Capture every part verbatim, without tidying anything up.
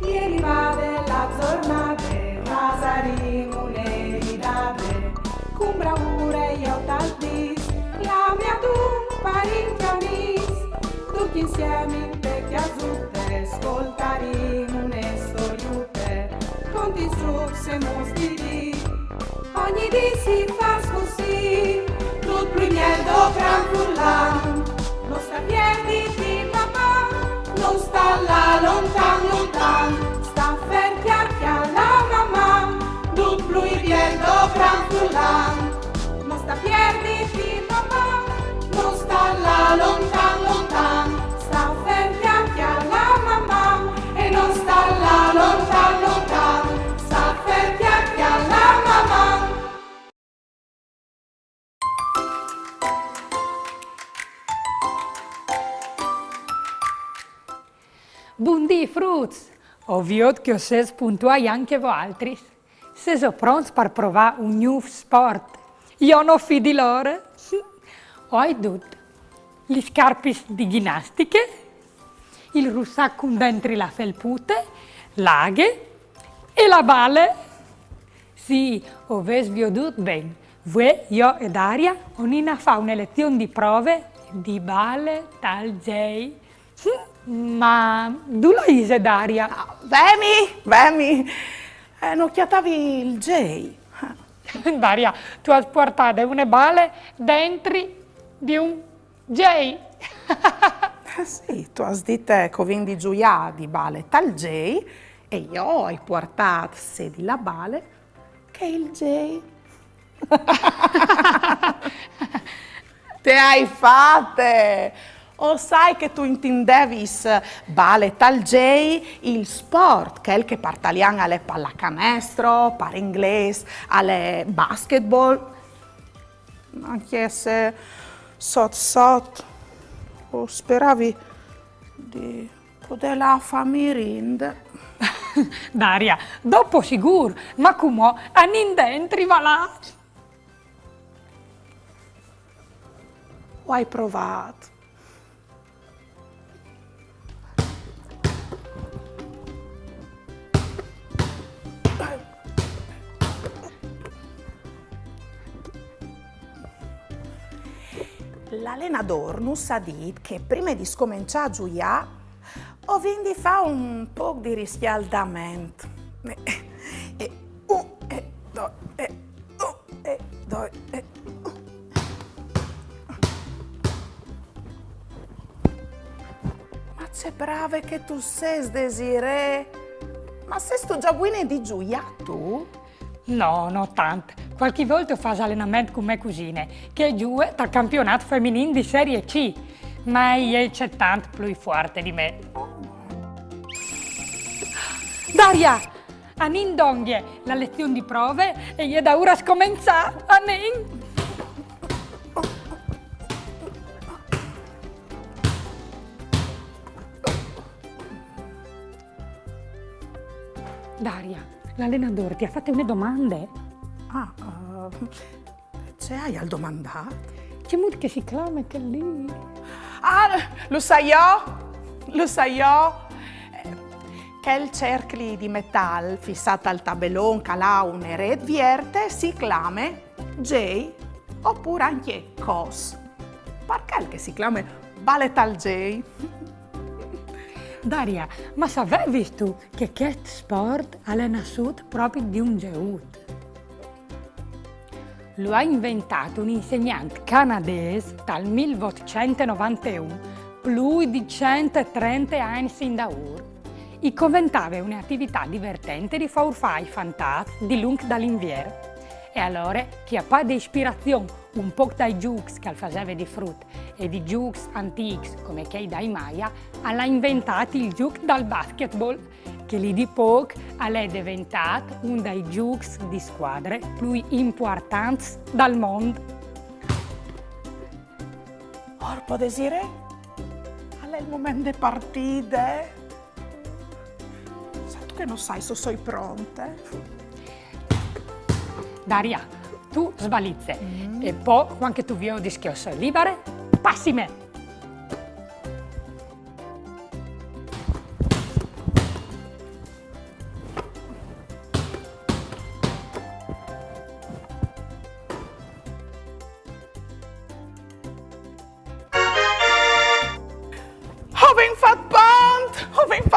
Ieri vade la zornade, vasarì une ridade, cun braure jo tal dis, clame adun parint e amis, ducj insiemi inte cjasute, scoltarì une storiute, conti su se mostiri. Ogni dì si fâs cussì, dut plui biel dal gran furlan. No sta pierditi, mamà, no sta lâ lontan, lontan. Sta fer, cjalà, cjalà, mamà, dut plui biel dal gran furlan. No sta pierditi, mamà, no sta lâ lontan, lontan. Sta fer, cjalà, cjalà, mamà, e no sta lâ lontan, lontan. Sta fer, cjalà, cjalà, mamà. Bundì, fruts! O viôt che o sês puntuâi ancje voaltris. Sêso pronts par provâ un gnûf sport? Jo no fidi l'ore. O ai dut: lis scarpis di gjinastiche, il russac cun dentri la felpute, la aghe e la bale. Sì, o vês viodût ben. Vuê jo e Daria o 'nin a fâ une lezion di prove di bale tal zei. Hm, ma dulà ise Daria? Ah, vemi, vemi. Eh, no cjatavi il zei. Daria, tu âs puartade une bale dentri di un zei. Eh sì, tu âs dite che o vin di zuiâ di bale tal zei e jo o ai puartât sedi la bale che il zei. Te ai fate! O sai che tu intindevis bale tal zei, il sport, chel che par talian al è pallacanestro, par inglês al è basketball. Ancje se sot sot o speravi di podê lâ a fâ mirinde. Daria, dopo sigûr, ma cumò anìn dentri, va là. O ai provât. L'alenadôr nus à dit che prime di scomençâ a zuiâ o vin di fâ un pôc di riscjaldament. E un, e doi, e un, e doi, e un. Ma ce brave che tu sês, Desirée! Ma sêstu za buine di zuiâ tu? No, no tant. Cualchi volte o fâs alenament cun mê cusine, che e zuie tal campionât feminin di Serie C, ma e je cetant plui fuarte di me. Daria! Anìn dongje, la lezion di prove e je daûr a scomençâ. Anìn! Daria, l'alenadôr ti à fate une domande. Ah, eh, ce aial domandât? Cemût che si clame chel li? Ah, lu sai jo, lu sai jo. Eh, chel cercli di metal fissât al tabelon che al à une rêt vierte si clame zei, opûr ancje cos. Par chel che si clame bale tal zei. Daria, ma savevistu che chest sport al è nassût propit di un zeut? Lu à inventât un insegnant canadês tal mil votcent e novanteun, plui di cent e trente agns indaûr. I coventave une ativitât divertente di fâur fâ ai fantats dilunc dal Invier. E alore, cjapade ispirazion un pôc dai zûcs che al faseve di frut e di zûcs antîcs come chei dai Maya, al à inventât il zûc dal basketball, che li di pôc al è deventât un dai zûcs di scuadre plui impuartants dal mont. Orpo, Desirée, al è il moment de partide. Sâstu che no sai se o soi pronte? Daria, tu sbalize. Mm. E po, cuant che tu viodis che o soi libare, passime!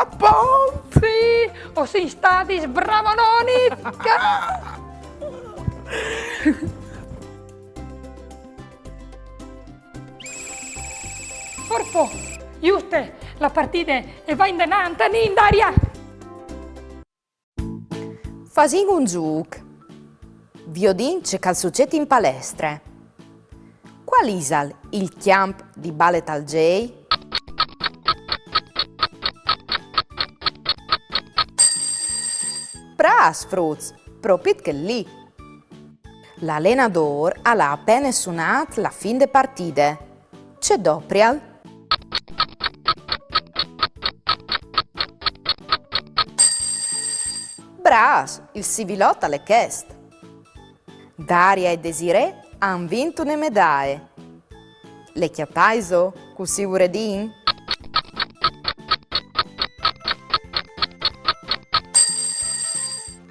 Apont! Sì, o sin stadis bravononis! Orpo, juste, la partide e va indenant, anìn, Daria! Fasìn un zûc. Viodìn ce che al sucêt in palestre. Cuâl isal il cjamp di bale tal zei? Brâfs, fruts, propit chel li. L'alenadôr al à a pene sunât la fin de partide. Ce doprial? Brâfs, il sivilot al è chest. Daria e Desirée a àn vint une medaie. Le cjataiso, cussì vuredìn?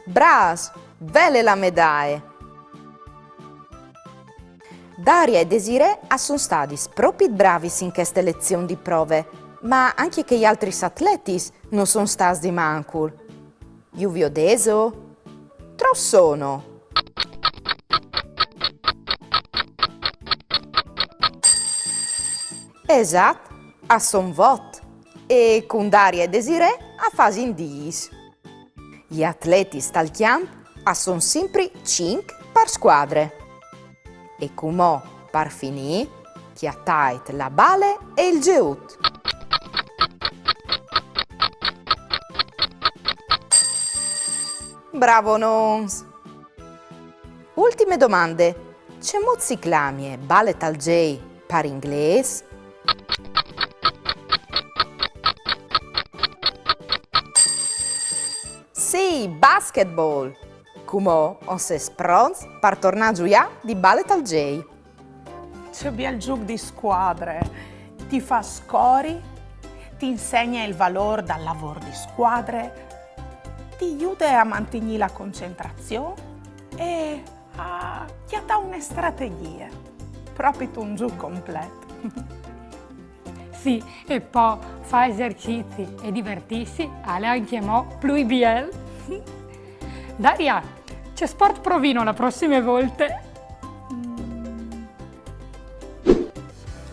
Brâfs, vele la medaie! Daria e Desirée a son stadis propit bravis in cheste lezion di prove, ma ancje chei altris atletis no son stâts di mancul. Ju viodêso? Trops sono? Esat, a son vot. E cun Daria e Desirée a fasin dîs. I atletis tal cjamp a son simpri cinc par scuadre. E cumò, par finî, cjatait la bale e il zeut. Bravonons! Ultime domande. Cemût si clamie bale tal zei par inglês? Sì, basketball! Cumò o sês pronts par tornâ a zuiâ di bale tal zei. Ce biel zûc di scuadre! Ti fâs cori, ti insegne il valôr dal lavôr di scuadre, ti jude a mantignî la concentrazion e a cjatâ une strategjie. Propit un zûc complet. Sì, e po fâ esercizi e divertîsi al è ancjemò plui biel. Daria, ce sport provìno la prossime volte?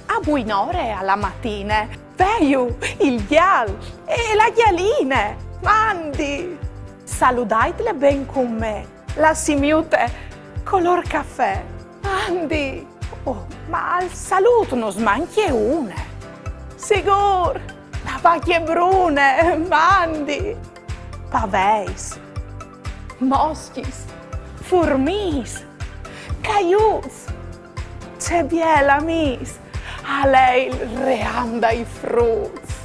A buinore a la matine, veju il gjal e la gjaline, mandi! Saludaitle ben cun me, la simiute colôr cafè, mandi! Oh, ma al salût nus mancje une. Sigûr, la vacje brune, mandi! Paveis, moscjis, furmiis, caiuts, ce biei amîs, al è il ream dai fruts.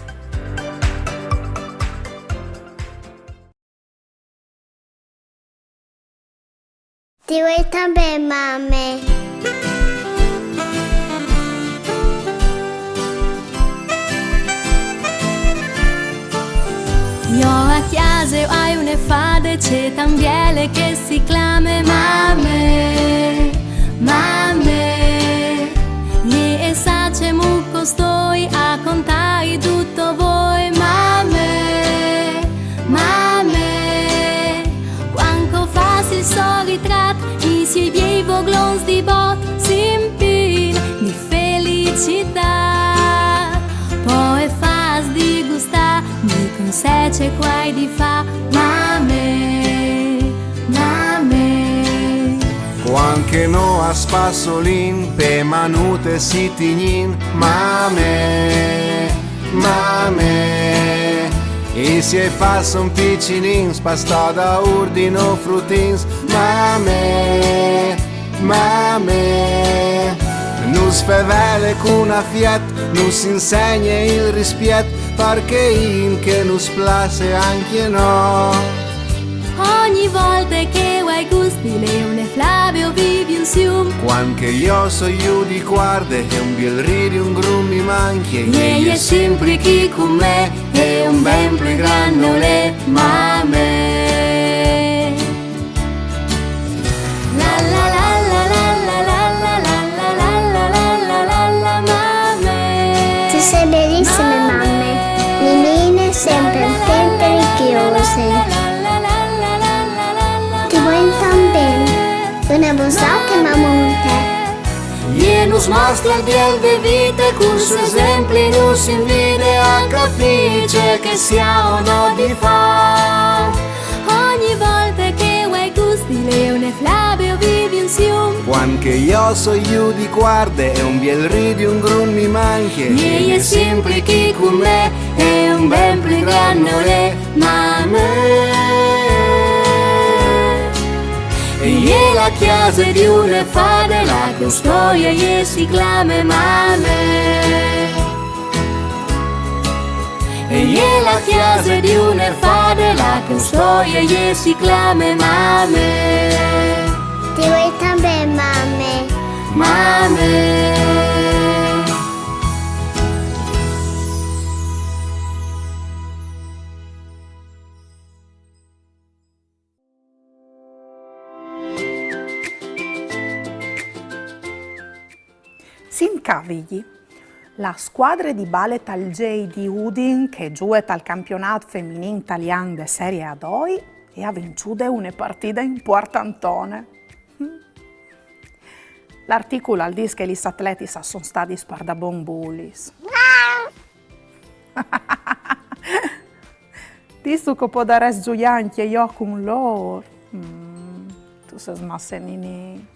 Ti vuei tanben, mame. Jo a cjase o ai une fade cetant biele che si clame Mame, Mame. Jê e sa cemût che o stoi a contâi dut a voi, Mame, Mame. Cuant che o fâs il so ritrat, i siei biei voglons di bot si impirin di felicitât. Po e fâs di gustâ, mi consei ce che o ai di fâ, Mame, Mame. Cuant che nô a spassolìn, pe manute si tignìn, Mame, Mame. I siei pas a son piçinins, pastà daûr di nô frutins, Mame, Mame. Nus fevele cun afiet, nus insegne il rispiet, par chei che nus place ancje a nô. Ogni volte che o ai gust di lê une flabe o vivi un sium. Cuant che jo o soi jù di cuarde e un biel ridi, un grum mi mancje, jê e je simpri chi cun me e un ben plui grant nol è, Mame. La la la la la la la la la la la la la la, Mame. Tu sei bellissime, mamme. Mimine sempre. Nus mostra il biel de vite, cul suo esempli nus invide a capì ce che si ha o no di far. Ogni volta che vuoi gusti, leone flabe o vivi insieme. Quando che io so giù di guarde e un biel ridi, un grum mi manche. E je simpri chi cun me e un ben pli gran non è, ma me. E je la chiesa di una fada, la custodia e si clama Mame. E je la chiesa di una fada, la custodia e si clama Mame. Ti vuoi també, Mame? Mame. Sin ca, Vigji. La scuadre di bale tal Gei di Udin, che zuet al campionât feminin talian de Serie A doi, e à vinciude une partide impuartantone. L'articul al dîs che lis atletis a son stadis pardabon bulis. Distu che o podarès zuiâ ancje jo cun lôr? Mm, tu sês masse ninin.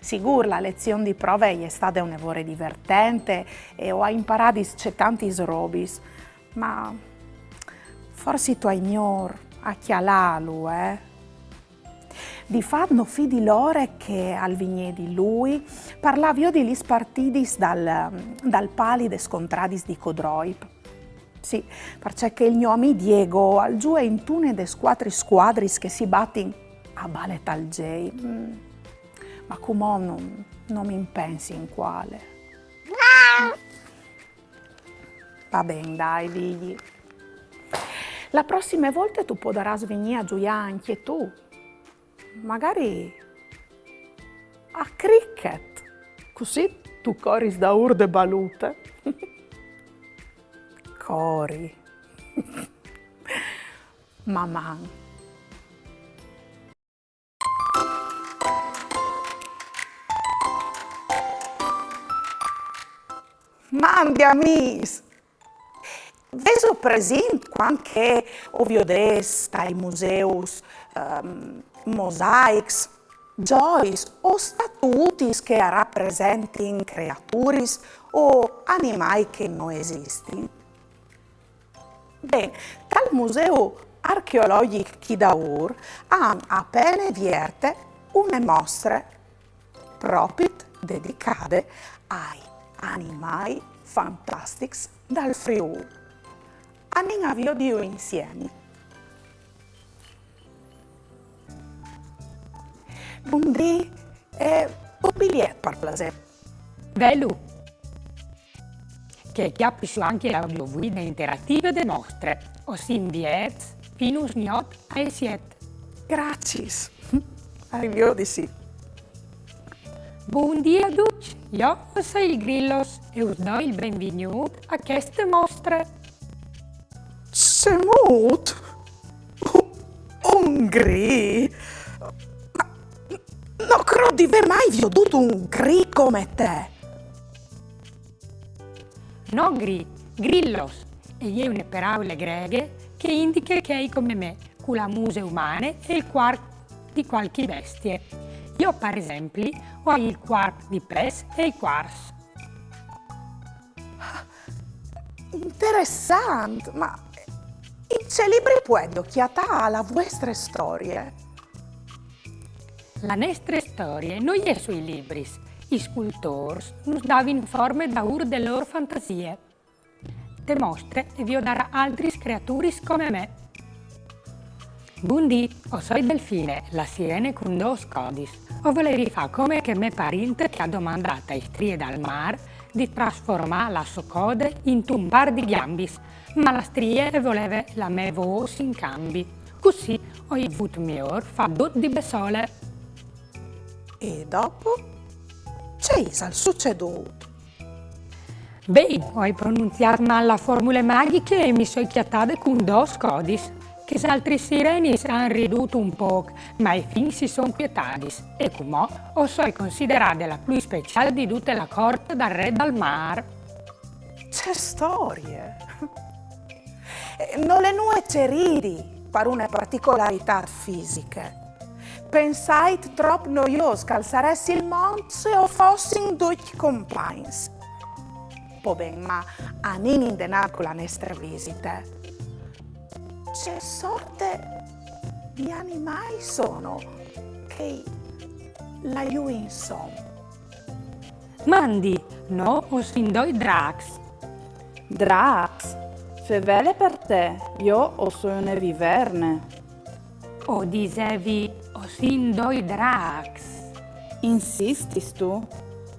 Sigûr, la lezion di prove e je stade une vore divertente e o ai imparât cetantis robis, ma forsit tu ai miôr a cjalâlu, eh? Di fat no fidi l'ore che al vignedi lui, parlavi jo di lis partidis dal, dal pali des contradis di Codroip. Sì, parcè che il gno amì Diego al zuie intune des cuatri scuadris che si batin a bale tal Gei. Mm. Ma cumò no, no mi impensi in cuale. Va ben, dai, Vigji. La prossime volte tu podarâs vignî a zuiâ ancje tu. Magari a cricket. Cussì tu coris daûr de balute. Cori. Maman. Mandi amîs! Vêso presint cuant che o viodês tai museus, ehm, mosaics, zois o statutis che a rapresentin creaturis o animâi che no esistin? Ben, tal Museu Archeologjic chi daûr a àn a pene vierte une mostre propit dedicade ai animâi fantastics dal Friûl. Anìn a viodiju insiemi. Bundì, eh, un biliet, par plasê. Velu. Che e cjapi sù ancje la audioguide interative de mostre. O sin vierts fin usgnot aes siet. Graciis. A riviodisi. Bundì a ducj, jo o soi il Grillos e us doi il benvignût a cheste mostre. Cemût? U-, un gri? Ma no crôt di vê mai viodût un gri come te. No gri, grillos, e je une peraule greghe che e indiche chei come me, cu la muse umane e il cuarp di cualchi bestie. Jo, par esempli, o ai il cuarp di pes e i cuars. Interessant, ma in ce libri puedio cjatâ la vuestre storie? La nestre storie no je sui libris. I scultôrs nus davin forme daûr de lôr fantasie. Te mostre e viodarà altris creaturis come me. Bundì, o soi Delfine, la sirene cun dôs codis. O volevi fâ come chê mê parinte che e à domandât ae strie dal mâr di trasformâ la sô code intun pâr di gjambis, ma la strie e voleve la mê vôs in cambi. Cussì o ai vût miôr fâ dut di bessole. E dopo? Ce isal sucedût? Ben, o ai pronunziât mâl la formule magjiche e mi soi cjatade cun dôs codis. Chês altris sirenis a àn ridût un pôc, ma a fin si son quietadis, e cumò o soi considerade la plui speciâl di dute la cort dal re dal mâr. Ce storie! Eh, nol è nuie ce ridi par une particolaritât fisiche. Pensait trop noiôs che al sarès il mont se o fossin ducj compagns. Po ben, ma anìn indenant cu la nestre visite. Ce sorte di animâi sono chei là jù insom? Mandi, nô o sin doi dracs. Dracs? Fevele par te, jo o soi une viverne. O disevi, o sin doi dracs. Insististu?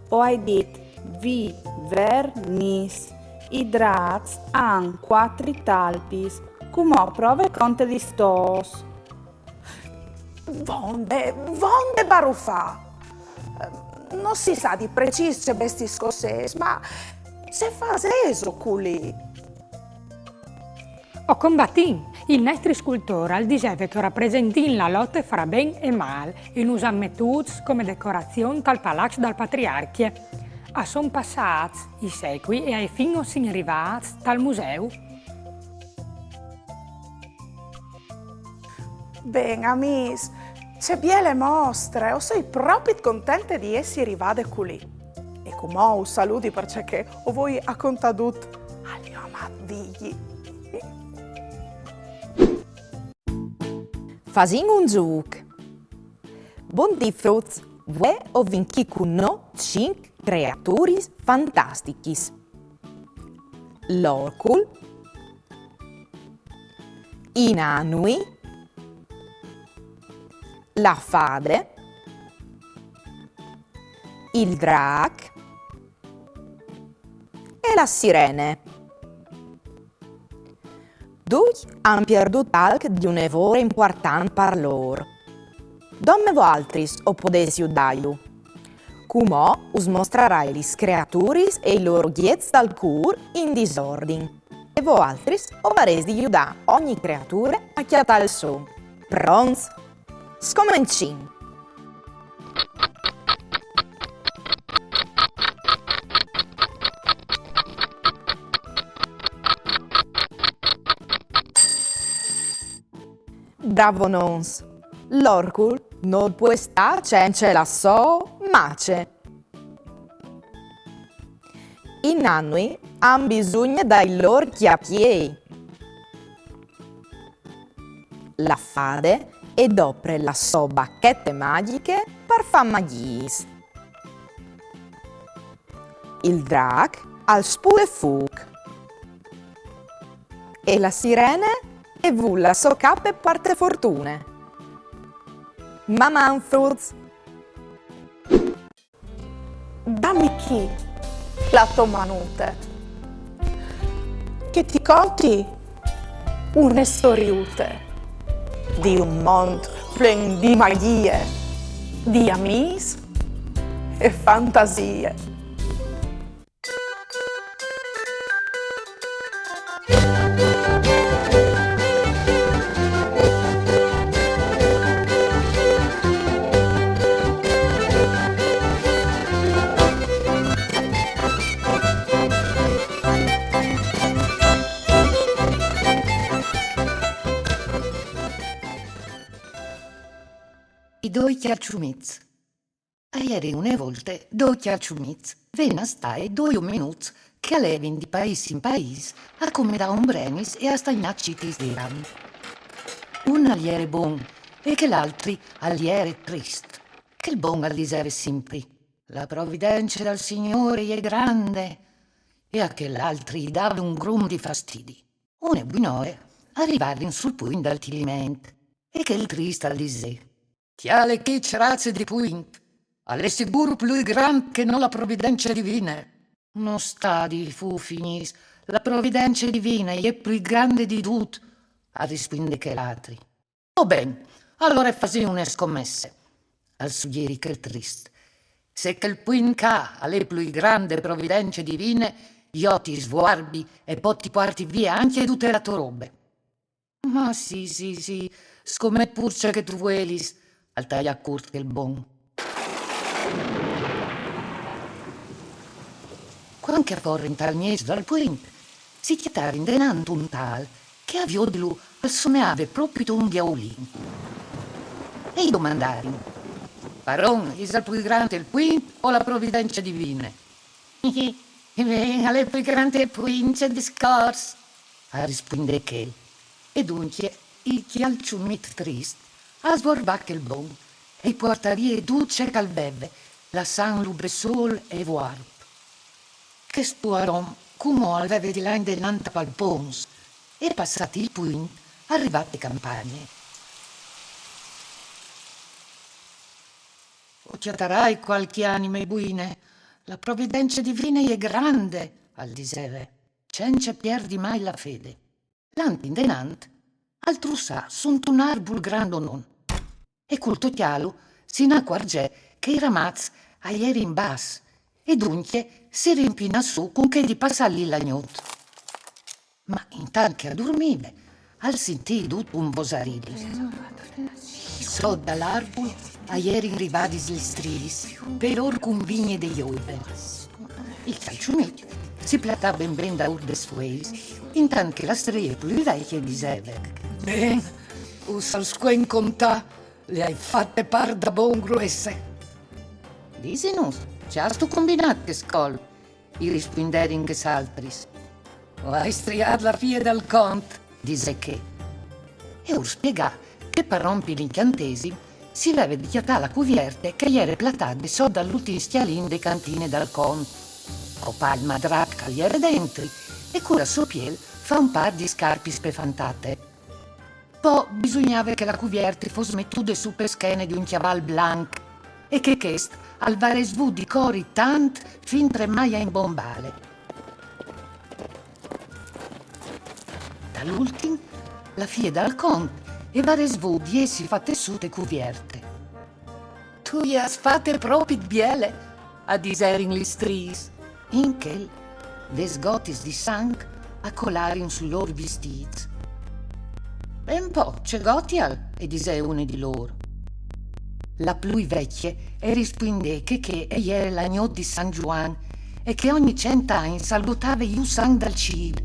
O ai dit vivernis. I dracs a àn cuatri talpis. Cumò prove contedis tôs. Vonde, vonde barufâ! No si sa di precîs ce bestiis che o sês, ma ce fasêso culì? O combatìn! Il nestri scultôr al diseve che o rapresentìn la lote fra ben e mâl e nus àn metûts come decorazion tal palaç dal patriarcje. A son passâts i secui e a fin o sin rivâts tal museu. Ben, amîs, ce biele mostre, o soi propit contente di jessi rivade culì. E cumò us saludi parcè che o voi a contâ dut al gno amât Vigji. Fasìn un zûc. Bundì fruts, vuê o vin chi cun nô cinc creaturis fantastichis. L'orcul, i nanui, la fade, il drac e la sirene. Ducj a àn pierdût alc di une vore impuartant par lôr. Dome voaltris o podês judâju. Cumò us mostrarai lis creaturis e i lôr ogjets dal cûr in disordin. E voaltris o varês di judâ ogni creature a cjatâ il so. Pronts? Scomencìn! Bravonons! L'orcul nol pues stâ cence la sô mace. I nanui a àn bisugne dai lôr cjapiei. La fade e dopre la sô bachete magjiche par fâ magjiis. Il drac al spute fûc. E la sirene e vûl la sô cape puarte fortune. Maman fruts! Dami chi la tô manute, che ti conti une storiute di un mont plen di magjie, di amîs e fantasie. I doi cjalçumits. A jere une volte doi cjalçumits, ven a stâi doi omenuts che a levin di paîs in paîs a comedâ ombrenis e a stagnâ citis di ram. Un al jere bon e chel altri al jere trist. Chel bon al diseve simpri: «La providence dal Signôr e je grande», e a chel altri i dave un grum di fastidi. Une buinore a rivarin sul puint dal Tiliment, e chel trist al disè: «Cjale chi ce raze di puint, al è sigûr plui grant che no la providence divine.» «No sta dî fufinis, la providence divine e je plui grande di dut», al rispuindè chel altri. «Po ben, alore fasìn une scomesse», al sugjerì chel trist. «Se chel puint ca al è plui grant de providence divine, jo ti svuarbi e po ti puarti vie ancje dute la tô robe.» Ma sì, sì, sì, scomèt pur ce che tu vuelis, al taià curt chel bon. Cuant che a forin tal mieç dal puint, si cjatarin denant un tâl che a viodilu al someave propit un diaulin. E i domandarin: «Paron, isal plui grant il puint o la providence divine?» «E ben, al è plui grant il puint, ce discors», al rispuindè chel. E duncje il cjalçumit trist al svuarbà chel bon e i puartà vie dut ce che al veve, lassantlu bessôl e vuarp. Chest puar om cumò al veve di lâ indenant a palpons e, passât il puint, al rivà te campagne. «O cjatarai cualchi anime buine, la providence divine e je grande», al diseve, cence pierdi mai la fede. Lant indenant, al trussà suntun arbul grandonon. E cul tocjâlu si inacuarzè che i ramaçs a jerin bas, e duncje si rimpinà sù cun chê di passâ li la gnot. Ma intant che a durmive, al sintì dut un vosarili. Sot dal arbul a jerin rivadis lis striis pe lôr cunvigne de joive. Il cjalçumit si platà ben ben daûr des fueis, intant che la strie plui vecje e diseve: «Ben, us al scuen contâ, le ai fate pardabon gruesse.» «Disinus, ce âstu cumbinât chest colp?» i rispuinderin chês altris. «O ai striât la fie dal cont», disè chê. E ur spiegà che par rompi l'incjantesim si veve di cjatâ la cuvierte che e jere platade sot dal ultin scjalin de cantine dal cont, copâ il madrac che al jere dentri e cu la sô piel fâ un pâr di scarpis pe fantate. Po bisugnave che la cuvierte e fos metude su pe schene di un cjaval blanc e che chest al varès vût di cori tant fintremai a imbombâle. Dal ultin, la fie dal cont e varès vût di jessi fate sù te cuvierte. «Tu i âs fate propit biele», a diserin lis striis. In chel, des gotis di sanc a colarin sui lôr vistîts. «Ben po, ce gotial?» e disè une di lôr. La plui vecje e rispuindè che chê e jere la gnot di San Zuan e che ogni cent agns al gotave jù sanc dal cîl.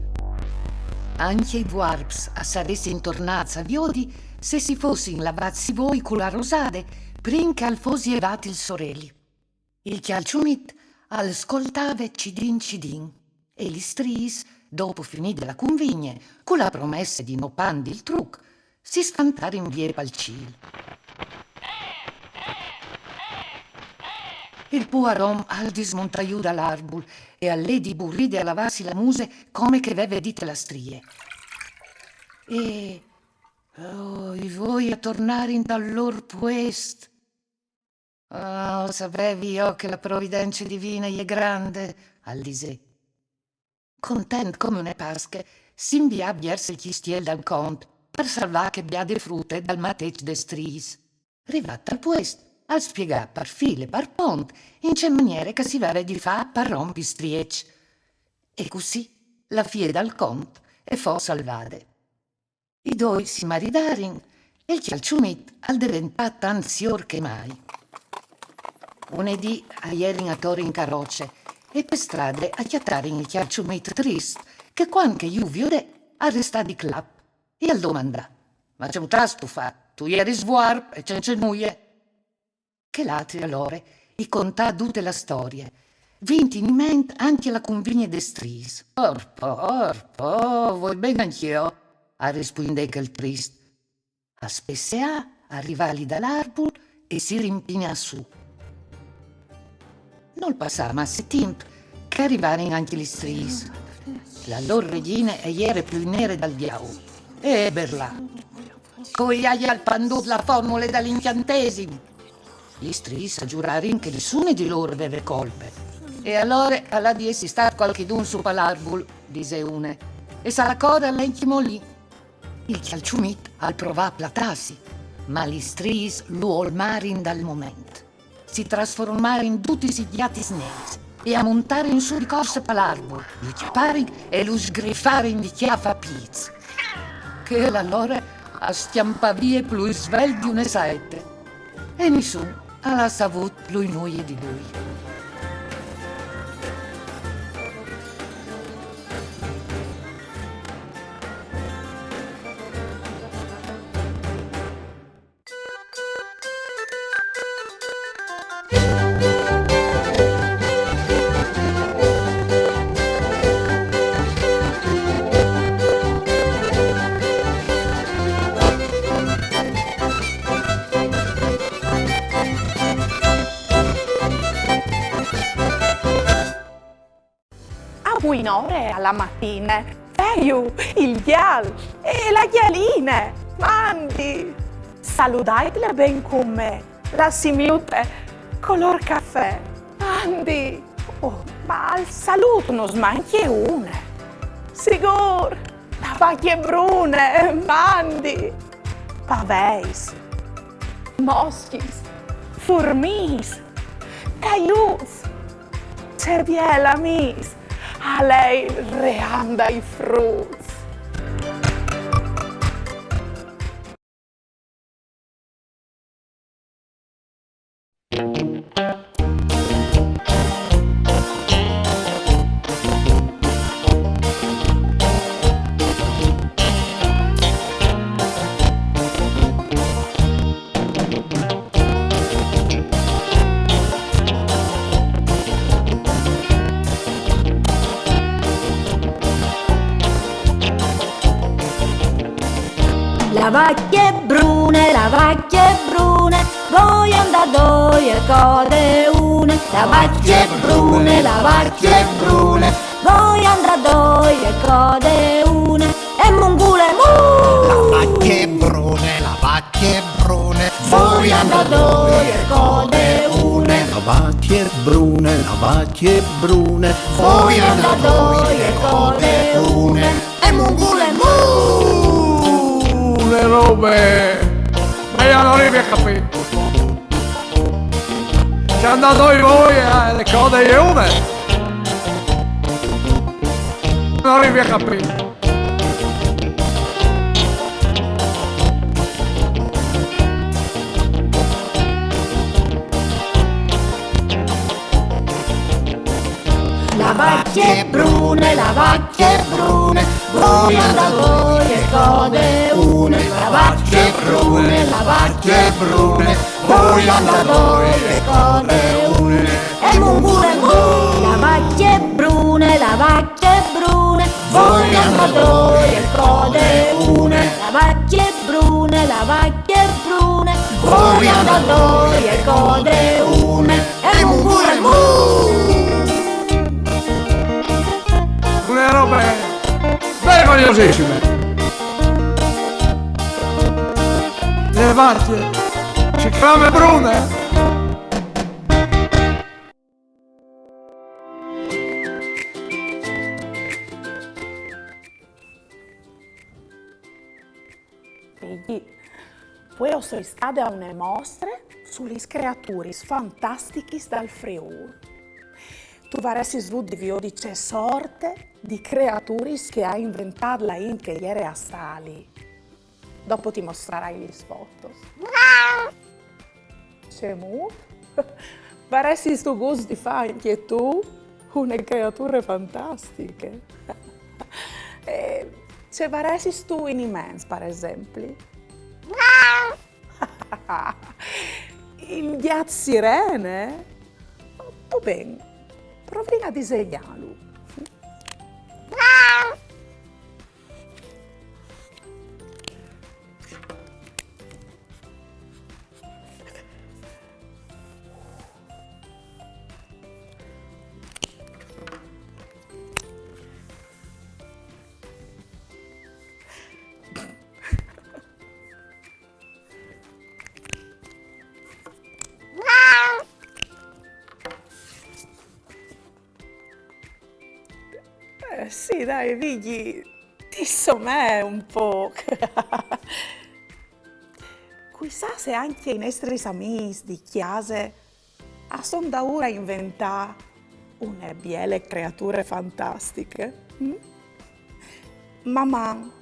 Ancje i vuarps a saressin tornâts a viodi se si fossin lavâts i voi cu la rosade prin che al fos jevât il soreli. Il cjalçumit al scoltave cidin cidin e lis striis, dopo finide la cunvigne, cu la promesse di no pandi il truc, si sfantarin vie pal cîl. Il puar om al dismontà jù dal arbul e al lè di buride a lavâsi la muse come che e veve dite la strie. E, oh, i voi a tornarin tal lôr puest. «Ah, o savevi jo che la providence divine e je grande», al disè. Content come une Pasche, si invià viers il cjistiel dal cont, par salvâ chê biade frute dal mateç des striis. Rivât al puest, al spiegà par fîl e par pont in ce maniere che si veve di fâ par rompi il strieç. E cussì la fie dal cont e fo salvade. I doi si maridarin e il cjalçumit al deventà tant siôr che mai. Une dì a jerin ator in caroce e pe strade a cjatarin il cjalçumit trist che, cuant che ju viodè, al restà di clap e al domandà: «Ma ce mutâstu fat? Tu jeris vuarp e cence nuie.» Chel altri alore i contà dute la storie, vint in ment ancje la cunvigne des striis. «Orpo, orpo, o voi ben ancje jo», al rispuindè chel trist. Al spesseà, al rivà li dal arbul e si rimpinà sù. Nol passà masse timp che a rivarin ancje lis striis. La lôr regjine e jere plui nere dal diaul. E berlà: «Cui aial pandût la formule dal incjantesim?» Lis striis a zurarin che nissune di lôr e veve colpe. «E alore al à di jessi stât cualchidun su pal arbul», disè une, «e sarà che al è ancjemò li.» Il cjalçumit al provà a platâsi, ma lis striis lu olmarin dal moment. Si trasformarin dutis in gjatis neris e a montarin sù di corse pal arbul, lu cjaparin e lu sgrifarin di cjâf a pîts. che alore al scjampà vie plui svelt di une saete. E nissun al à savût plui nuie di lui. A buinore a la matine, veiu il gjal e la gjaline. Mandi! Saludaitle ben cun me, la simiute colôr cafè. Mandi! Oh, ma al salût nus mancje une. Sigûr! La vacje brune, mandi! Paveis, moschis, furmiis, caiuts, ce biei amîs, al è il ream dai fruts. La vacje brune, la vacje brune, voian da doi e code une. La vacje brune, la vacje brune, voian da doi e code une. E mungule mu! La vacje brune, la vacje brune, voian da doi e code une. La vacje brune, la vacje brune, voian da doi e code une. E mungule mu! Le robe! Ma jo no rivi a capî. Se a 'nd à doi e code une. No rivi a capî. La vacje brune, la vacje brune, voian da doi e code une. La vacje brune, la vacje brune, voian da doi e code une. E mungule mu! La vacje brune, la vacje brune, voian da doi e code une. La vacje brune, la vacje brune, voian da doi e code une. E mungule mu! Une robe vergognosissime. Le vacje si clame Brune. Vigji, vuê o soi stade a une mostre su lis creaturis fantastichis dal Friûl. Tu varessis vût di viodi ce sorte di creaturis che e à inventât la int che e jere a stâ li. Dopo ti mostrarai lis fotos. Cemût? Varessistu gust di fâ ancje tu une creature fantastiche? E ce varessistu in iments, par esempli? Il gjat sirene? Va ben, provìn a disegnâlu. Eh, sì, dai, Vigji, ti somee un pôc. Cuissà se ancje i nestris amîs di cjase a son daûr a inventâ une biele creature fantastiche. Mm? Maman!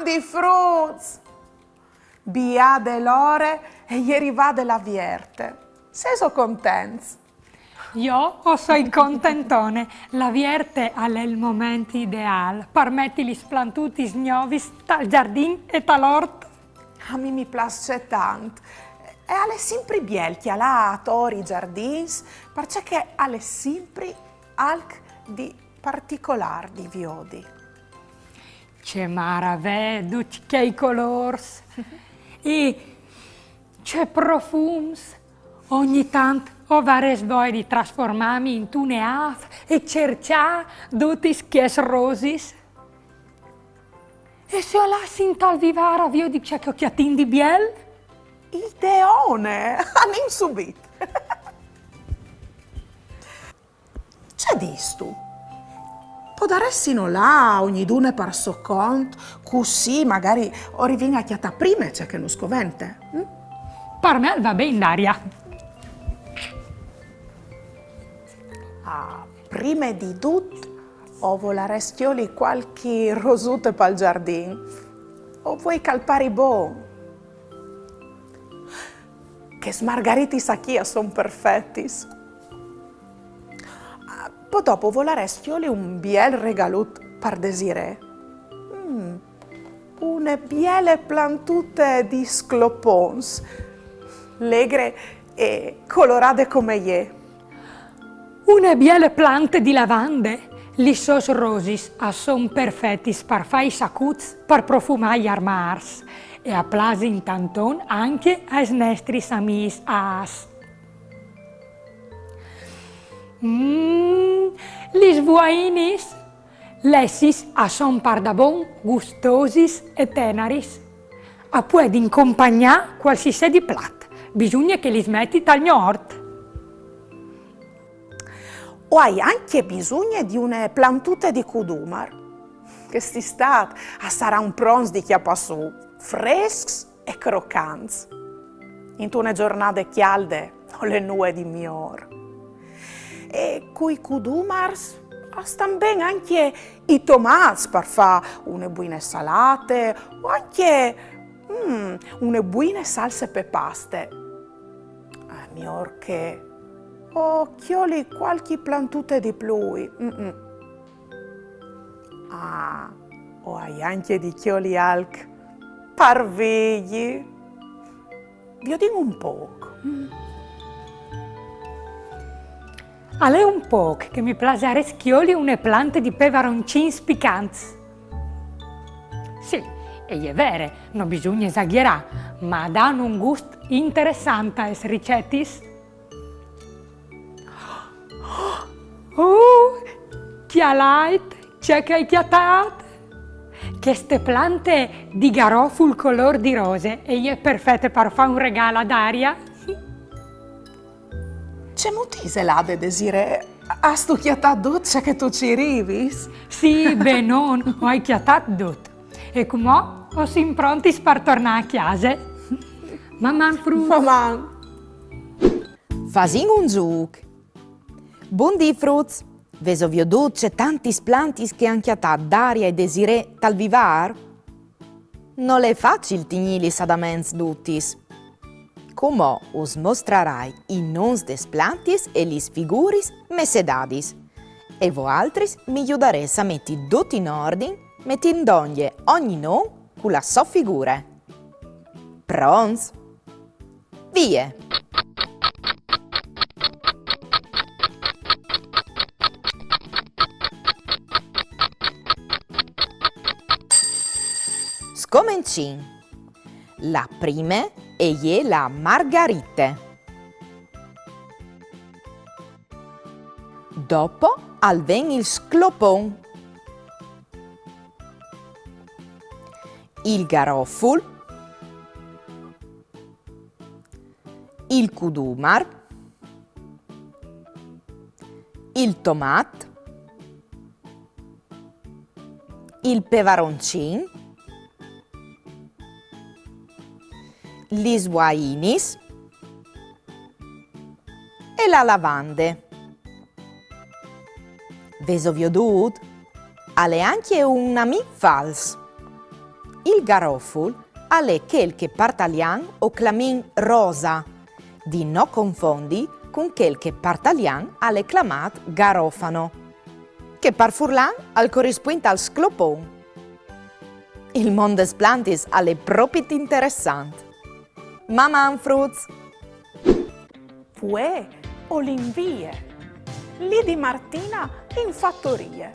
Di fruts! Biade l'ore e je rivade la Vierte. Sêso contents? Jo o soi contentone. La Vierte al è il moment ideâl par meti lis plantutis gnovis tal zardin e tal ort. A mi mi plâs tant. E al è simpri biel cjalâ ator i zardins, parcè che al è simpri alc di particolâr di viodi. Ce maravee ducj chei colôrs! E ce profums! Ogni tant o varès voie di trasformâmi intune âf e cerçâ dutis chês rosis. E se o lassin tal vivâr a viodi ce che o cjatìn di biel? Ideone! Anìn subit! Ce distu? Podaressino lâ ognidune par so cont, cussì magari o rivìn a cjatâ prime ce che nus covente. Hm? Par me al va ben, Daria. Ah, prime di dut, o volarès cjoli cualchi rosute pal zardin. O vuei che al pari bon. Chês margaritis achì a son perfetis. Ah, po dopo o volarès cjoli un biel regalut par Desirée. Mm, une biele plantute di sclopons, legre e colorade come jê. Une biele plante di lavande. Lis sôs rosis a son perfetis par fâ i sacuts par profumâ i armârs e a plasin tanton ancje aes nestris amiis âfs. Mm, lis vuainis. Lessis a son pardabon gustosis e tenaris. A puedin compagnâ cualsisedi plat, bisugne che lis meti tal gno ort. O ai ancje bisugne di une plantute di cudumar. Chest Istât a saran pronts di cjapâ sù, frescs e crocants. Intune zornade cjalde o le nuie di miôr. E cui cudumars a stan ben ancje i tomâts par fâ une buine salate o ancje, mm, une buine salse pe paste. Ah, miôr che o cjoli cualchi plantute di plui. Mm-mm. Ah, o ai ancje di cjoli alc par Vigji. Viodìn un pôc. Al è un pôc che mi plasarès cjoli une plante di pevaroncins picants. Sì, e je vere, no bisugne esagjerâ, ma a dan un gust interessant aes ricetis. Oh, cjalait ce che o ai cjatât! Cheste plante di garoful colôr di rose e je perfete par fâ un regâl a Daria. Cemût iselade, Desirée? Âstu cjatât dut ce che tu cirivis? Sì, benon, o ai cjatât dut. E cumò o sin prontis par tornâ a cjase. Maman, fruts! Maman! Fasìn un zûc. Bundì, fruts! Vêso viodût ce tantis plantis che a àn cjatât Daria e Desirée tal vivâr? Nol è facil tignîlis adaments dutis. Cumò us mostrarai i nons des plantis e lis figuris messedadis. E voaltris mi judarês a meti dut in ordin, metint dongje ogni non cu la sô figure. Pronts? Vie! Scomencìn. La prime e je la margarite. Dopo al ven il sclopon, il garoful, il cudumar, il tomat, il pevaroncin, lis vuainis e la lavande. Vêso viodût? Al è ancje un amì fals. Il garoful al è chel che par talian o clamìn rosa, di no confondi cun chel che par talian al è clamât garofano, che par furlan al corispuint al sclopon. Il mont des plantis al è propit interessant. Maman, fruts! Vuê o lin vie, li di Martina in fatorie.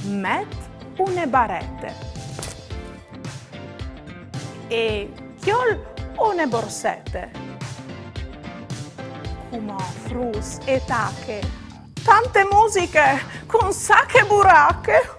Met une barete e cjol une borsete. Cumò, fruts, e tache tante musiche cun sache burache.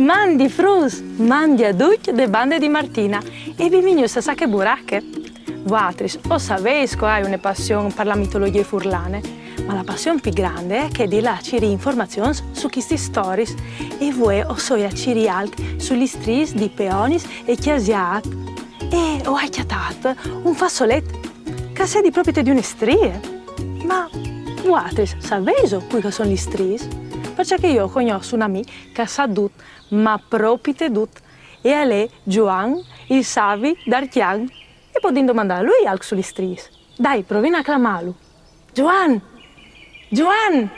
Mandi fruts, mandi a ducj de bande di Martina e benvignûts a Sache Burache. Vuatris o savês che o ai une passion par la mitologjie furlane, ma la passion plui grande e je chê di lâ a cirî informazions su chestis storiis. E vuê o soi a cirî alc su lis striis di Peonis e Cjasiât. E o ai cjatât un façolet che al sedi propit di une strie. Ma vuatris savêso cui che a son lis striis? Parcè che jo o cognòs un amì che al sa dut, ma propit dut, e al è Gioan, il savi d'Arcjan. E podìn domandâ a lui alc su lis striis. Dai, provìn a clamâlu. Gioan! Gioan!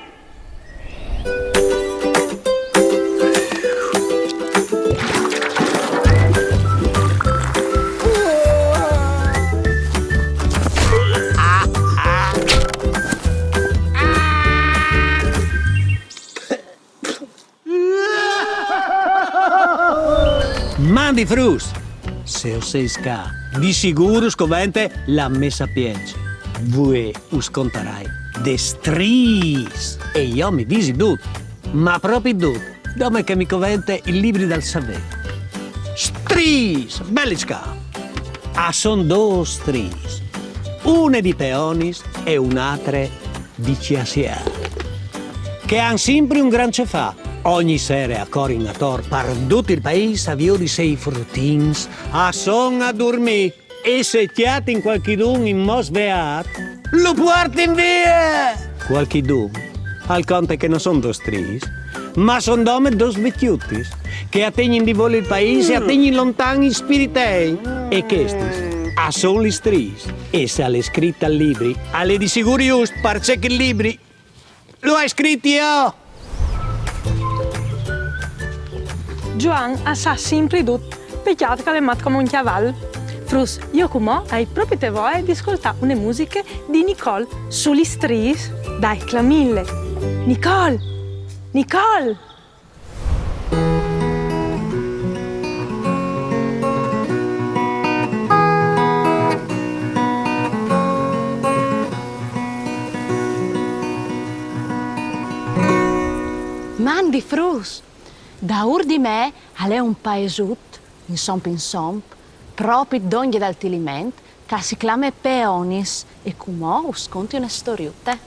Mandi fruts! Se o sês ca, di sigûr us covente la mê sapience. Vuê us contarai des striis. E jo mi visi dut, ma propit dut, dome che mi covente il libri dal savê. Striis, belis ca! A son dôs striis, une di Peonis e une altre di Cjasiât, che a àn simpri un gran ce fâ. Ogni sere a corin ator par dut il paîs a viodi se i frutins a son a durmî. E se cjatin cualchidun inmò sveât, lu puartin vie! Cualchidun al conte che no son dôs striis, ma son dome dôs vecjutis, che a tegnin di voli il paîs e a tegnin lontan i spiriteis. E chestis a son lis striis. E se al è scrit tal libri, al è di sigûr just, parcè che il libri lu ai scrit jo! Gioan al sa simpri dut, pecjât che al è mat come un cjaval. Fruts, jo cumò o ai propit voie di scoltâ une musiche di Nicole su lis striis. Dai, clamìnle. Nicole! Nicole! Mandi fruts! Daûr di me al è un paesut, insomp insomp, propit dongje dal Tiliment, che si clame Peonis, e cumò us conti une storiute.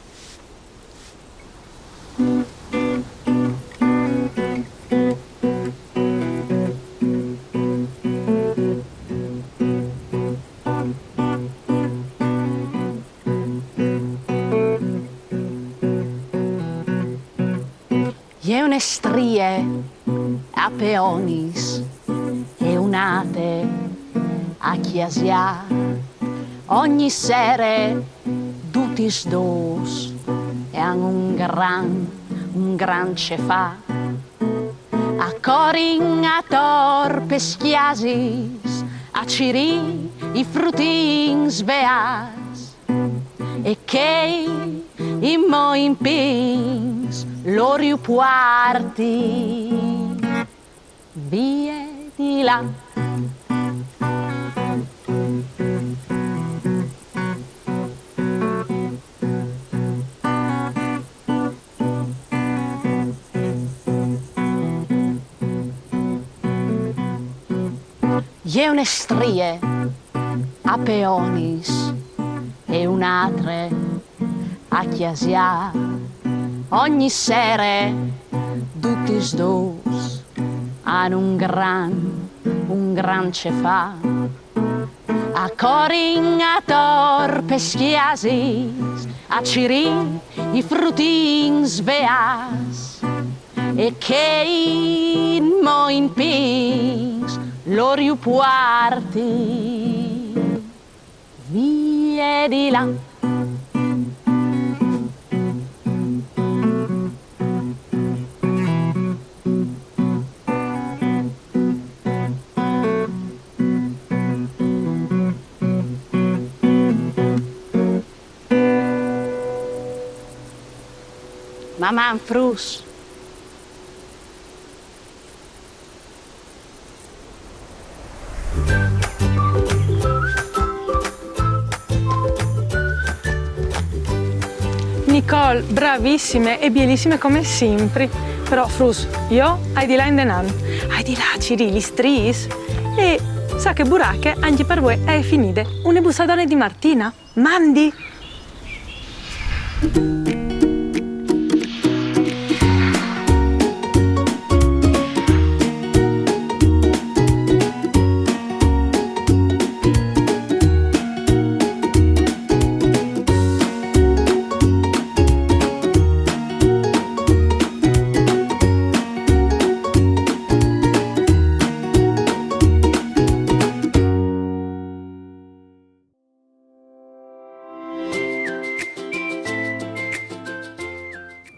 E je une strie a Peonis e une altre a Cjasiât. Ogni sere dutis dôs e a àn un gran, un gran ce fâ. A corin ator pes cjasis a cirî i frutins sveâts. E chei inmò in pîts lôr ju puartin vie di là. E je une strie a peonis e une altre a cjasiâ. Ogni sere dutis dôs a àn un gran, un gran ce fâ. A corin ator pes cjasis a cirî i frutins beâts. E chei inmò in pîts lôr ju puartin vie di là. Maman, fruts. Nicole, bravissime e bielissime come simpri. Però, fruts, jo o ai di lâ indenant. O ai di lâ a cirî lis striis. E sâ che burache, ancje par vuê e je finide. Une bussadone di Martina. Mandi!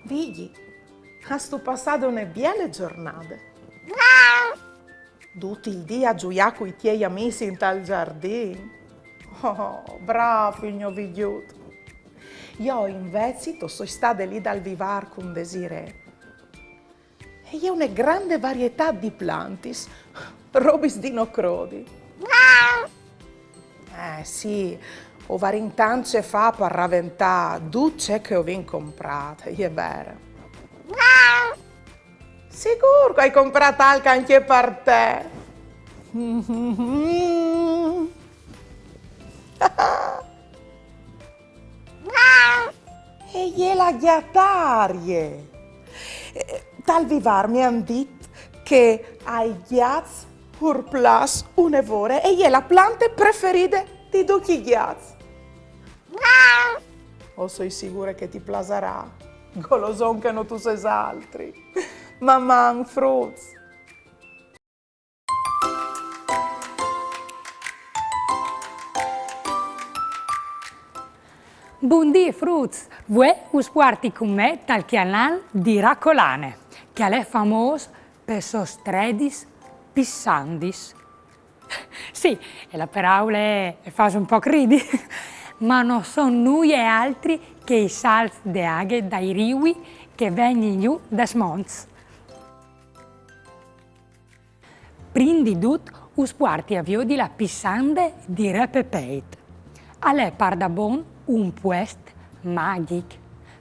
Vigji, âstu passade une biele zornade? Dut il dì a zuiâ cui tiei amîs intal zardin? Oh, brâf il gno Vigjut! Jo invezit o soi stade li dal vivâr cun Desirée. E je une grande varietât di plantis, robis di no crodi. Eh sì, o varìn tant ce fâ par raventâ dut ce che o vin comprât, e je vere. Sigûr che o ai comprât alc ancje par te. E je la gjatarie. Eh, tal vivâr mi àn dit che ai gjats ur plâs une vore e je la plante preferide di ducj i gjats. O soi sigure che ti plasarà, goloson che no tu sês altri. Maman, fruts! Bundì, fruts! Vuê us puarti cun me tal cjanâl di Racolane, che al è famôs pes sôs stredis pissandis. Sì, e la peraule e fâs un pôc ridi, ma no son nuie altri che i salts de aghe dai riui che a vegnin jù des monts. Prin di dut us puarti a viodi la pissande di Repepeit. Al è pardabon un puest magjic.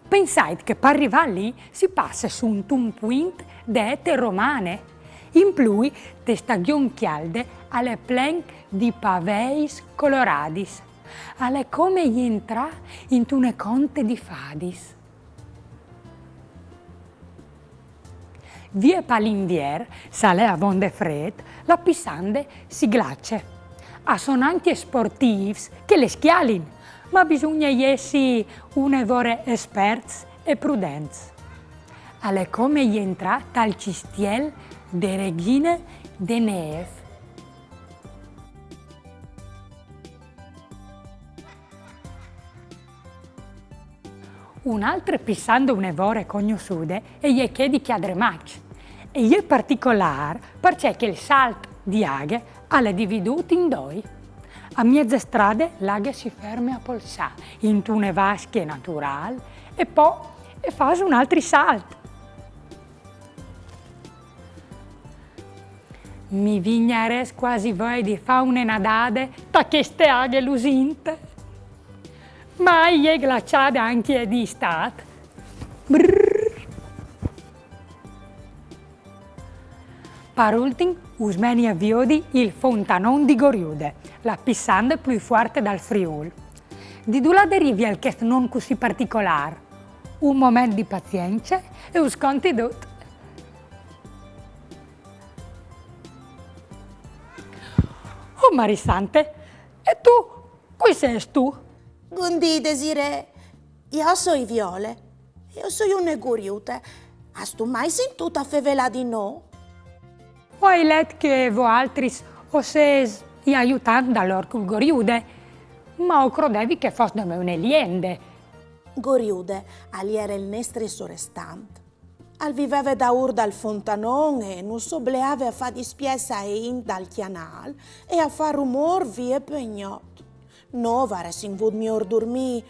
Pensait che par rivâ li si passe suntun puint de ete romane. In plui, te stagjon cjalde al è plen di paveis coloradis. Al è come jentrâ intune conte di fadis. Vie pal Invier, se al è avonde frêt, la pissande si glace. A son ancje sportîfs che le scjalin, ma bisugne jessi une vore esperts e prudents. Al è come jentrâ tal cjistiel de Regjine de Nêf. Une altre pissande une vore cognossude e je chê di Cjadremaç. E je particolâr parcè che il salt di aghe al è dividût in doi. A mieze strade la aghe si ferme a polsâ intune vasche naturâl e po e fâs un altri salt. Mi vignarès cuasi voie di fâ une nadade ta cheste aghe lusinte. Ma e je glaçade ancje di Istât. Brrr. Par ultin, us meni a viodi il fontanon di Goriude, la pissande plui fuarte dal Friûl. Di dulà derivìal chest non cussì particolâr? Un moment di pazience e us conti dut. Oh, Marie Sante, e tu? Cui sêstu? Bundì, Desirée. Jo o soi Viole. E o soi une guriute. Âstu mai sintût a fevelâ di nô? O ai let che voaltris o sês i aiutants dal orcul Goriude, ma o crodevi che e fos dome une liende. Goriude al jere il nestri sorestant. Al viveve daûr dal fontanon e nus obleave a fâ dispiets ae int dal cjanâl e a fâ rumôr vie pe gnot. Nô o varessin vût miôr durmî,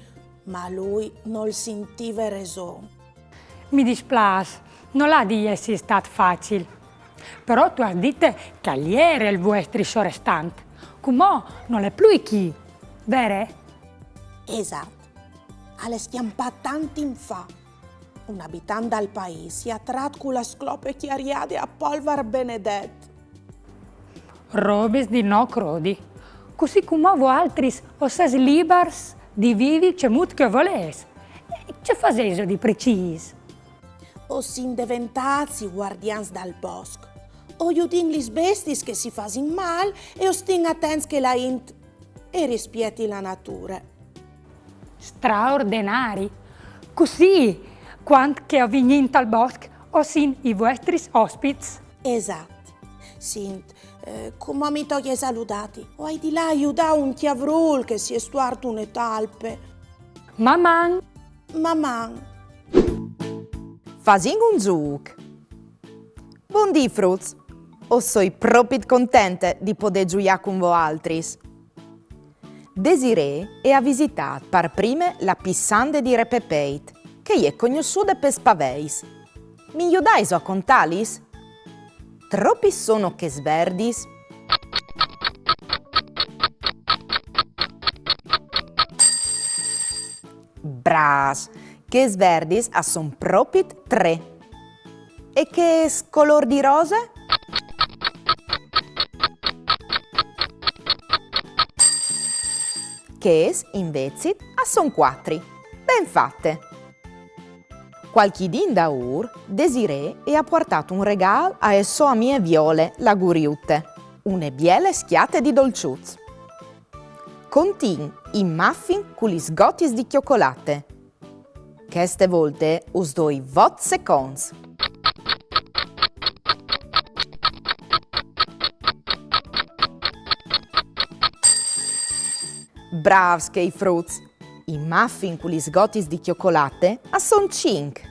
ma lui nol sintive reson. Mi displâs, nol à di jessi stât facil. Però tu âs dite che al jere il vuestri sorestant. Cumò nol è plui chi, vere? Esat. Al è scjampât tant timp fa. Un abitant dal paîs i à trât cu la sclope cjariade a polvar benedet. Robis di no crodi. Cussì cumò voaltris o sês libars di vivi cemût che o volês. E ce fasêso di precîs? O sin deventâts i guardians dal bosc. O judìn lis bestiis che si fasin mâl e o stin atents che la int e rispieti la nature. Straordenari! Cussì, cuant che o vignìn tal bosc, o sin i vuestris ospits. Esat. Sint, eh, cumò mi tocje saludâti. O ai di lâ a judâ un cjavrûl che si è stuart une talpe. Maman! Maman! Fasìn un zûc. Bundì, fruts. O soi propit contente di podê zuiâ cun voaltris. Desirée e à visitât par prime la pissande di Repepeit, che e je cognossude pes paveis. Mi judaiso a contâlis? Tropis sono chês verdis? Brâfs, chês verdis a son propit trê. E chês colôr di rose? Chês, invezit, a son cuatri. Ben fate! Cualchi dì indaûr, Desirée e à puartât un regâl ae sô amie Viole, la guriute, une biele scjate di dolçuts. Contìn i muffin cu lis gotis di cjocolate. Cheste volte us doi vot seconts. Brâfs chei fruts! I muffin cu lis gotis di cjocolate a son cinc.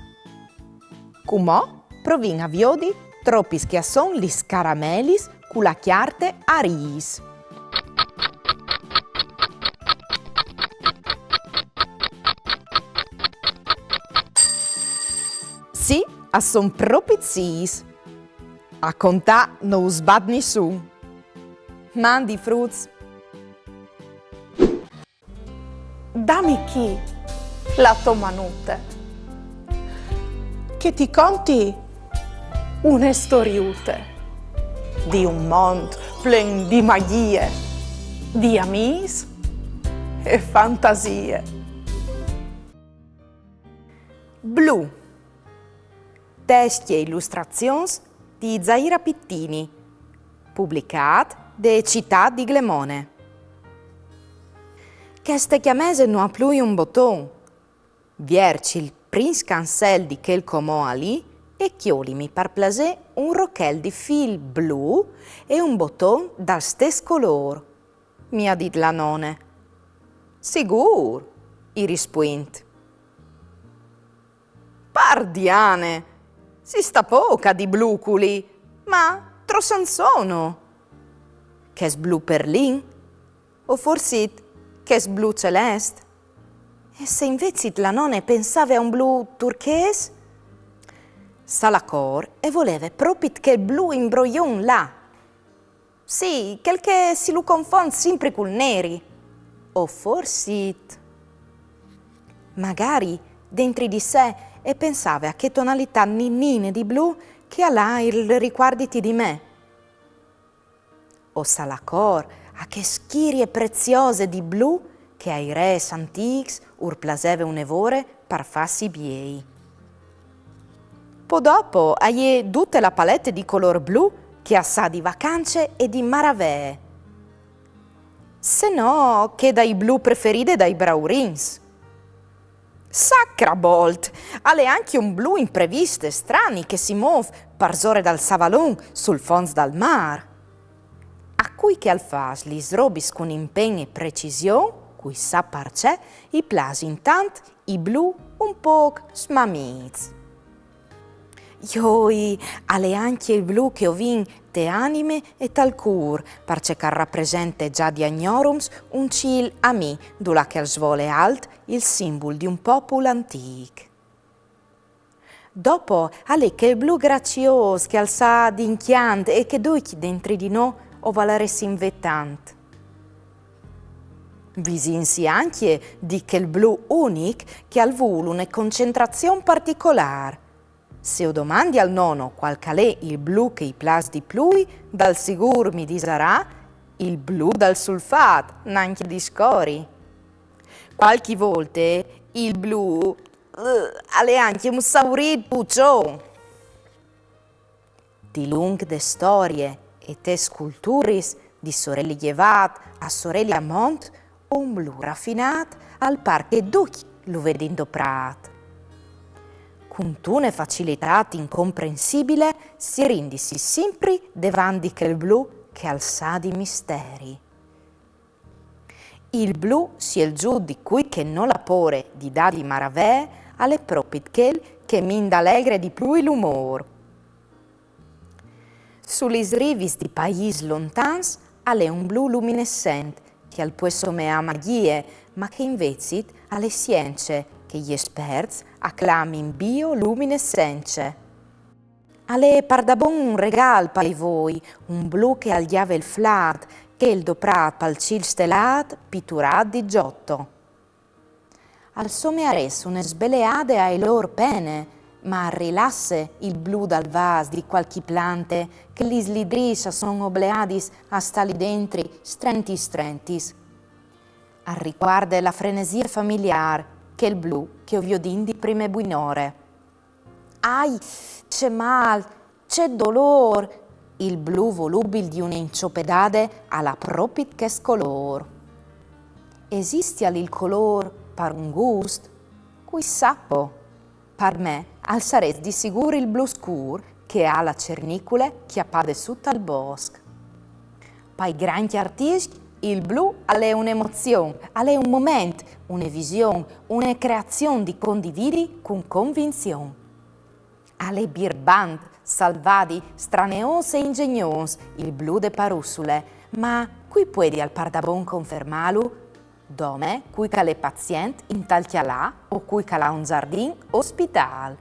Cumò provìn a viodi tropis che a son lis caramelis cu la cjarte a rîs. Sì, a son propit sîs. A contâ no us bat nissun. Mandi fruts! Dami chi la tô manute, che ti conti une storiute di un mont plen di magjie, di amîs e fantasie. Blu. Testi e ilustrazions di Zaira Pittini. Publicât de Citât di Glemone. Cheste cjamese no à plui un boton. Vierç il prin scansel di chel comò alì e cjolimi par plasê un rochel di fîl blu e un boton dal stes colôr, mi à dit la none. Sigûr, i rispuint. Pardiane! Si sta pôc a dî blu culì, ma trops a 'nd sono? Chest blu perlin? O forsit chest blu celest? E se invezit la none e pensave a un blu turchês? Salacor e voleve propit chel blu imbroion là. Sì, chel che si lu confont simpri cul neri. O forsit... Magari, dentri di se, e pensave a chê tonalitât ninine di blu che al à il Ricuarditi di me. O salacor a chê schirie preziose di blu che ai rês antîcs ur plaseve une vore par fâsi biei. Po dopo a je dute la palete di colôr blu che e sa di vacance e di maravee. Se no, chê dai blu preferide dai braurins. Sacrabolt! Al è ancje un blu imprevist e strani che si môf parsore dal savalon sul fonts dal mâr. A cui che al fâs lis robis cun impen e precision, cui sa parcè, i plasin tant i blu un pôc smamîts. Joi, al è ancje il blu che o vin te anime e tal cûr, parcè che al rapresente za di agnorums un cîl amì, dulà che al svole alt il simbul di un popul antîc. Dopo al è chel blu graciôs che al sa di incjant e che ducj dentri di nô o valaressin vê tant. Visìnsi ancje di chel blu unic che al vûl une concentrazion particolâr. Se o domandi al nono cuâl che al è il blu che i plâs di plui, dal sigûr mi disarà: il blu dal sulfât, nancje discori. Cualchi volte il blu, eh, al è ancje un saurît puçon. Dilunc de storie e tes culturis, di soreli jevât a soreli a mont, un blu rafinât al pâr che ducj lu vedin doprât. Cuntune facilitât incomprensibile si rindisi simpri devant di chel blu che al sa di misteri. Il blu sielzût di cui che nol à pôre di dâ di maravee al è propit chel che mi indalegre di plui l'umôr. Su lis rivis di paîs lontans al è un blu luminessent, che al pues someâ magjie, ma che invezit al è sience, che i esperts a clamin bioluminessence. Al è pardabon un regâl pai voi, un blu che al gjave il flât, chel doprât pal cîl stelât, piturât di Giotto. Al somearès une sbeleade ae lôr pene, ma al rilasse il blu dal vâs di cualchi plante che lis lidrîs a son obleadis a stâ li dentri, strentis strentis. Al ricuarde la frenesie familiâr, chel blu che o viodìn di prime buinore. Ai, ce mâl, ce dolôr! Il blu volubil di une inçopedade al à propit chest colôr. Esistial il colôr par un gust? Cui sa po? Par me al sarès di sigûr il blu scûr che e à la cernicule cjapade sù tal bosc. Pai grancj artiscj il blu al è une emozion, al è un moment, une vision, une creazion di condividi cun convinzion. Al è birbant, salvadi, straneôs e inzegnôs il blu de parussule, ma cui puedial pardabon confermâlu? Dome cui che al è pazient intal cjalâ o cui che al à un zardin ospitâl.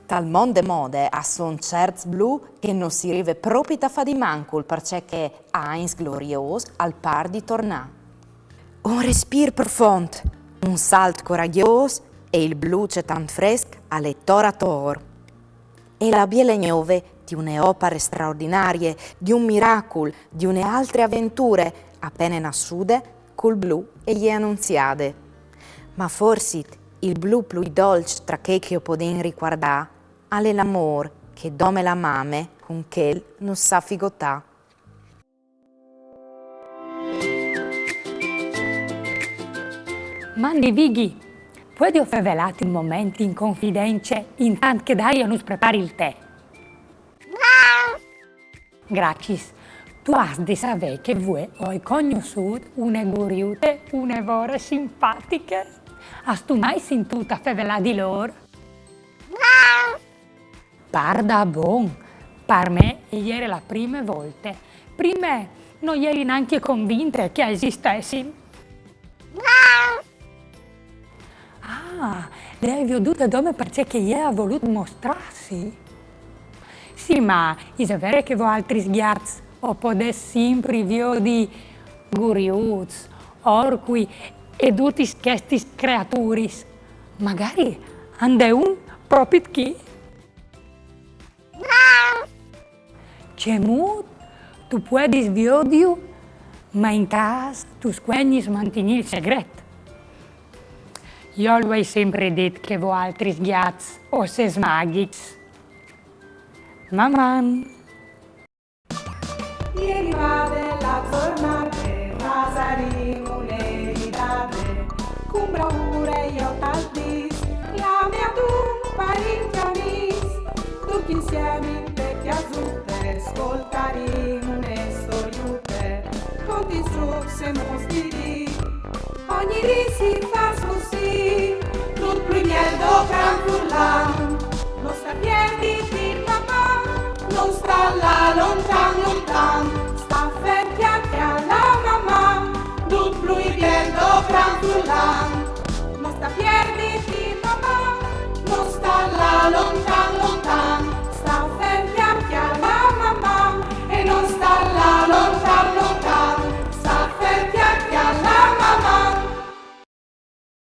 Tal mont de mode a son cierts blu che no si rive propit a fâ di mancul, parcè che a agns gloriôs al pâr di tornâ. Un respîr profont, un salt coragjôs e il blu cetant fresc al è ator ator. E la biele gnove di une opare straordinarie, di un miracul, di une altre aventure, a pene nassude, cul blu e je anunziade. Ma forsit il blu plui dolç tra chei che o podìn ricuardâ al è l'amôr che dome la mame cun chel nus sa figotâ. Mandi Vigji, puedio fevelâti un moment in confidence, intant che Daria nus prepari il tè? Graciis. Tu âs di savê che vuê o ai cognossût une guriute une vore simpatiche. Âstu mai sintût a fevelâ di lôr? Pardabon, par me e jere la prime volte. Prime no jeri nancje convinte che a esistessin. Ah, le ai viodude dome parcè che jê e à volût mostrâsi. Sì, ma ise vere che voaltris gjats o podês simpri viodi guriuts, orcui e dutis chestis creaturis? Magari a 'nd è un propit chi. Cemût? Tu puedis viodiu, ma in cas tu scuegnis mantignî il segret. Jo lu ai simpri dit che voaltris gjats o sês magjics. Maman! Ieri vade la zornade, fasarìn une ridade, cun braure jo tal dis, clame a dun parint e amîs, ducj insiemi pe cjasute, scoltarìn une storiute, contins, zûcs e muts di dì. Ogni dì si fâs cussì, dut plui biel do cant furlan, no sta piedi di papà, no sta lâ lontan.